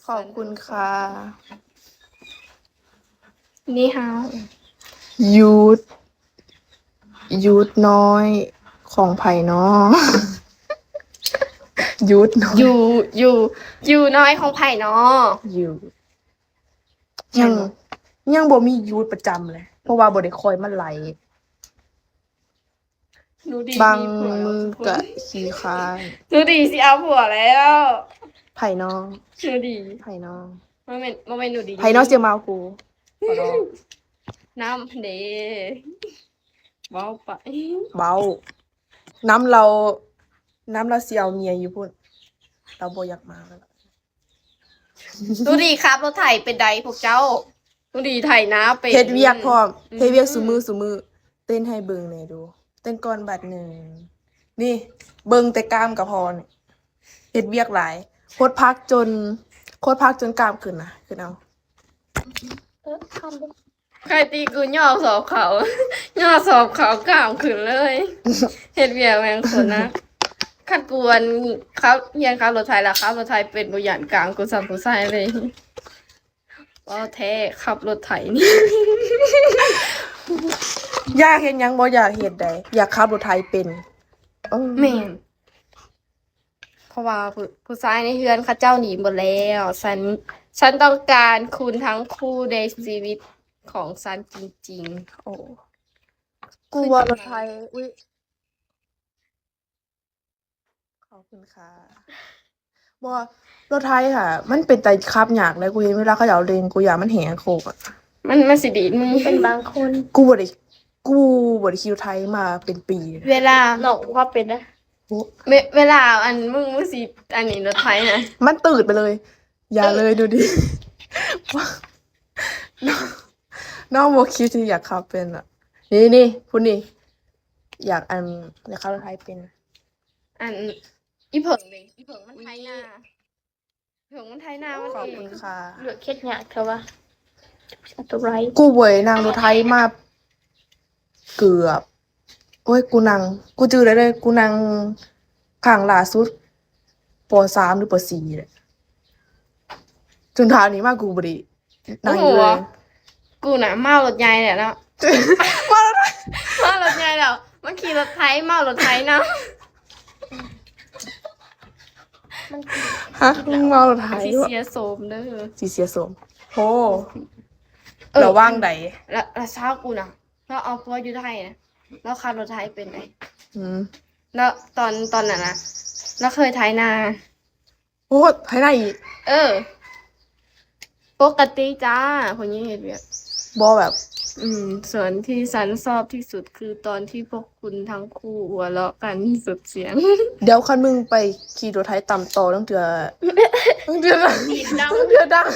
ຂອບຄຸນຄ່ະ. ນີ້ເຮົາ ຢຸດ ຢຸດນ້ອຍຂອງໃຜນໍ? ຢຸດນ້ອຍ ຢູ່ ຢູ່ ຢູ່ນ້ອຍຂອງໃຜນໍ? ຢູ່ ຍັງ ຍັງບໍ່ມີຢຸດປະຈຳເລີຍ ເພາະວ່າບໍ່ໄດ້ຄ່ອຍມາໄລຟ໌. ໜູດີ ບາງມື້ກະຂີ້ຄ້ານ. ໜູດີຊິເອົາຜົວແລ້ວ. ໃຜນໍ? ໜູດີ. ໃຜນໍ? ບໍ່ແມ່ນ ບໍ່ແມ່ນໜູດີ. ໃຜນໍຊິມາເອົາກູ? ນຳເດ້ ເວົ້າໄປ ເວົ້ານຳລາວ ນຳລາວຊິເອົາເມຍຢູ່ພຸ້ນ ລາວບໍ່ຢາກມາແລ້ວ. ໜູດີຂັບລົດໄຖເປັນໃດພວກເຈົ້າ? ໜູດີໄຖນາເປັນ ເຮັດວຽກພ້ອມ ອືມ ເຮັດວຽກຊຸມື້ ຊຸມື້. ເຕັ້ນໃຫ້ເບິ່ງແດ່ດູ ເຕັ້ນກ່ອນບາດໜຶ່ງ. ນີ້ ເບິ່ງແຕ່ກ້າມກະພໍນີ້ ເຮັດວຽກຫຼາຍ ໂຄດພັກຈົນ ໂຄດພັກຈົນກ້າມຂຶ້ນນະ ຂຶ້ນເອົາ. ໃຄຕີກູຫຍໍ້ສອບເຂົາ ຫຍໍ້ສອບເຂົາກ້າມຂຶ້ນເລີຍ. ເຮັດວຽກແມ່ງໂຄດໜັກ. ຄັນກູອັນຂັບ ຮຽນຂັບລົດໄຖລະ ຂັບລົດໄຖເປັນ ບໍ່ຢ້ານກ້າມກູສ່ຳຜູ້ຊາຍເລີຍ. ເວົ້າແທ້ ຂັບລົດໄຖນີ້ ຢາກເຮັດຫຍັງບໍ່ຢາກເຮັດໃດ ຢາກຂັບລົດໄຖເປັນ. ເອີ ແມ່ນ ເພາະວ່າຜູ້ ຜູ້ຊາຍໃນເຮືອນເຂົາເຈົ້າໜີໝົດແລ້ວ. ສັນ ສັນຕ້ອງການຄຸນທັງຄູ່ໃນຊີວິດຂອງສັນຈິງໆ. ໂອ້ ກູວ່າລົດໄຖ ອຸ້ຍ ຂອບຄຸນຄ່ະ. ບໍ່ ລົດໄຖຫະ ມັນເປັນຕາຂັບຍາກເລີຍ. ກູເຫັນເວລາເຂົາເຈົ້າເລັ່ງ ກູຢ້ານມັນແຫກໂຄ້ງອະ. ມັນ ມັນຊິດີດມື ເປັນບາງຄົນ. ກູບໍ່ໄດ້ ກູບໍ່ໄດ້ຂີ່ລົດໄຖມາເປັນປີ. ເວລາ ນ້ອງວ່າເປັນນະ. ໂອ້ ເວ ເວລາອັນ ມຶງ ມຶງຊິອັນນີ້ລົດໄຖນະ ມັນຕືດໄປເລີຍ. ຢ່າເລີຍດູດີ ນ້ອງ ນ້ອງບໍ່ຄິດທີ່ຢາກຂັບເປັນອະ. ນີ້ໆ ຜູ້ນີ້ ຢາກອັນ ຢາກຂັບລົດໄຖເປັນ. ອັນ ອີເຜິ້ງເດ້ ອີເຜິ້ງມັນໄຖນາ ເຜິ້ງມັນໄຖນາມັນເອງ. ຂອບຄຸນຄ່ະ. ເລືອກເຮັດຍາກແທ້ວ່າ ອັນຕະລາຍ. ກູເວີຍ ນັ່ງລົດໄຖມາເກືອບ ໂອ້ຍ ກູນັ່ງ ກູຈື່ໄດ້ເລີຍ ກູນັ່ງຄັ້ງລ່າສຸດ ປໍສາມ ຫຼື ປໍສີ່ແຫຼະ. ຈົນເທົ່ານີ້ມາ ກູບໍ່ໄດ້ ນັ່ງຢູ່ເລີຍ. ໂອ້ໂຫ ກູນະເມົາລົດໃຫຍ່ແຫຼະເນາະ ເມົາລົດ ເມົາລົດໃຫຍ່ແລ້ວ ມາຂີ່ລົດໄຖ ເມົາລົດໄຖນຳ. ຮະ ມຶງເມົາລົດໄຖ ຊິເສຍໂສມເດີ ຊິເສຍໂສມ. ໂຫ ເອີ ລະຫວ່າງໃດ ລະ ລະສາວກູນະ ລາວເອົາຜົວຢູ່ໄທນະ ລາວຂັບລົດໄຖເປັນໃດ. ອືມ ລະຕອນ ຕອນນັ້ນນະ ລາວເຄີຍໄຖນາ. ໂອ້ ໄຖນາອີກ. ເອີ ປົກກະຕິຈ້າ ຜູ້ຍິງເຮັດວຽກ. ບໍ່ແບບ ອືມ ສ່ວນທີ່ສັນຊອບທີ່ສຸດຄືຕອນທີ່ພວກຄຸນທັງຄູ່ຫົວເລາະກັນສຸດສຽງ. ດຽວຄັນມຶງໄປຂີ່ລົດໄຖຕຳຕໍ່ ລາງເທື່ອ ລາງເທື່ອດັງ ລາງເທື່ອດັງ.